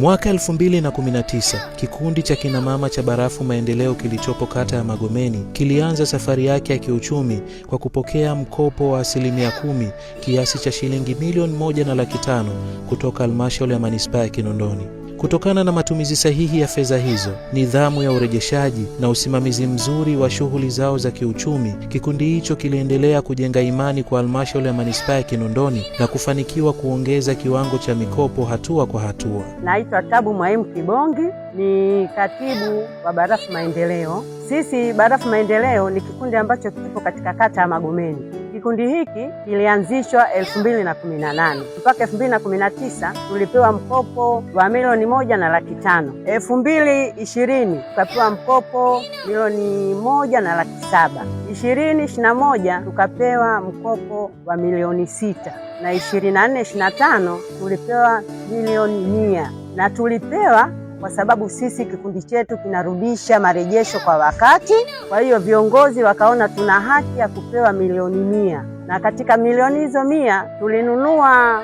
Mwaka 2019, kikundi cha kinamama cha Barafu Maendeleo kilichopo kata ya Magomeni kilianza safari yake ya kiuchumi kwa kupokea mkopo wa 10% kiasi cha shilingi 1,500,000 kutoka halmashauri ya manispaa ya Kinondoni. Kutokana na matumizi sahihi ya fedha hizo, nidhamu ya urejeshaji na usimamizi mzuri wa shughuli zao za kiuchumi, kikundi hicho kiliendelea kujenga imani kwa halmashauri ya manispaa ya Kinondoni na kufanikiwa kuongeza kiwango cha mikopo hatua kwa hatua. Naitwa Tabu Mwaimu Kibongi, ni katibu wa Barafu Maendeleo. Sisi Barafu Maendeleo ni kikundi ambacho kipo katika kata ya Magomeni. Kikundi hiki kilianzishwa 2018 mpaka 2019 tulipewa mkopo wa 1,500,000. 2020 tukapewa mkopo 1,700,000. 2021 tukapewa mkopo wa 6,000,000 na 24-25 tulipewa 100,000,000, na tulipewa kwa sababu sisi kikundi chetu kinarudisha marejesho kwa wakati. Kwa hiyo viongozi wakaona tuna haki ya kupewa 100,000,000, na katika milioni hizo 100 tulinunua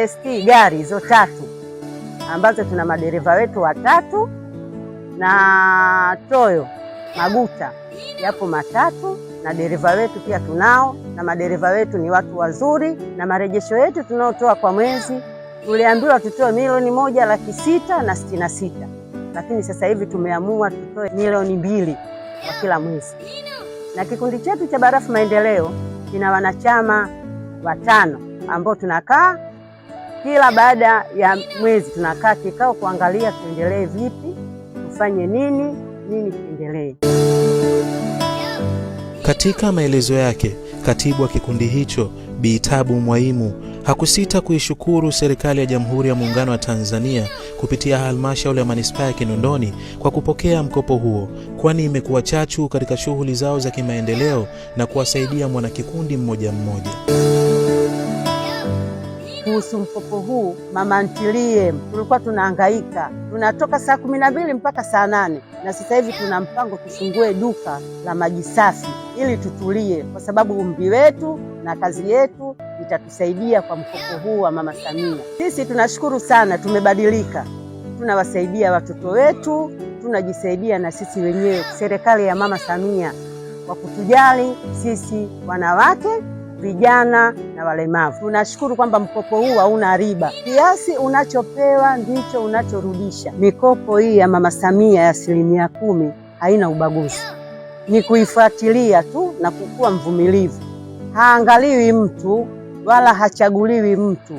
ST gari hizo 3 ambazo tuna madereva wetu 3 na Toyo maguta yapo 3 na dereva wetu pia tunao, na madereva wetu ni watu wazuri, na marejesho yetu tunaotoa kwa mwezi tuliambiwa tutoe 1,666,000, lakini sasa hivi tumeamua tutoe 2,000,000 kwa kila mwezi. Na kikundi chetu cha Barafu Maendeleo kina wanachama 5 ambao tunakaa kila baada ya mwezi, tunakaa kikao kuangalia tuendelee vipi, tufanye nini, nini kiendelee. Katika maelezo yake, katibu wa kikundi hicho Bi Tabu Mwaimu hakusita kuishukuru serikali ya Jamhuri ya Muungano wa Tanzania kupitia halmashauri ya manispaa ya Kinondoni kwa kupokea mkopo huo, kwani imekuwa chachu katika shughuli zao za kimaendeleo na kuwasaidia mwanakikundi mmoja mmoja. Kuhusu mkopo huu, mama ntilie, tulikuwa tunahangaika, tunatoka saa 12 mpaka saa 8, na sasa hivi tuna mpango tufungue duka la maji safi ili tutulie, kwa sababu umri wetu na kazi yetu itatusaidia kwa mkopo huu wa Mama Samia. Sisi tunashukuru sana, tumebadilika, tunawasaidia watoto wetu, tunajisaidia na sisi wenyewe. Serikali ya Mama Samia kwa kutujali sisi wanawake, vijana na walemavu. Tunashukuru kwamba mkopo huu hauna riba. Kiasi unachopewa ndicho unachorudisha. Mikopo hii ya Mama Samia ya 10% haina ubaguzi. Ni kuifuatilia tu na kukua mvumilivu. Haangaliwi mtu wala hachaguliwi mtu.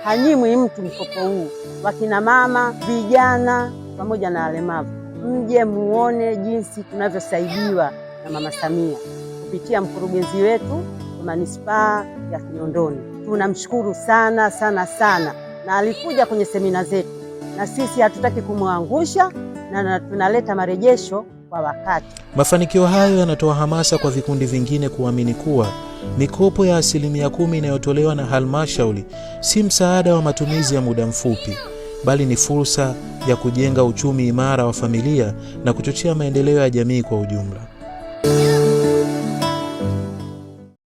Hanyimwi mtu mkopo huu. Wakina mama, vijana pamoja na walemavu, mje muone jinsi tunavyosaidiwa na Mama Samia kupitia mkurugenzi wetu wa manispaa ya Kinondoni. Tunamshukuru sana sana sana, na alikuja kwenye semina zetu, na sisi hatutaki kumwangusha, na tunaleta marejesho kwa wakati. Mafanikio hayo yanatoa hamasa kwa vikundi vingine kuamini kuwa mikopo ya 10% inayotolewa na halmashauri si msaada wa matumizi ya muda mfupi, bali ni fursa ya kujenga uchumi imara wa familia na kuchochea maendeleo ya jamii kwa ujumla.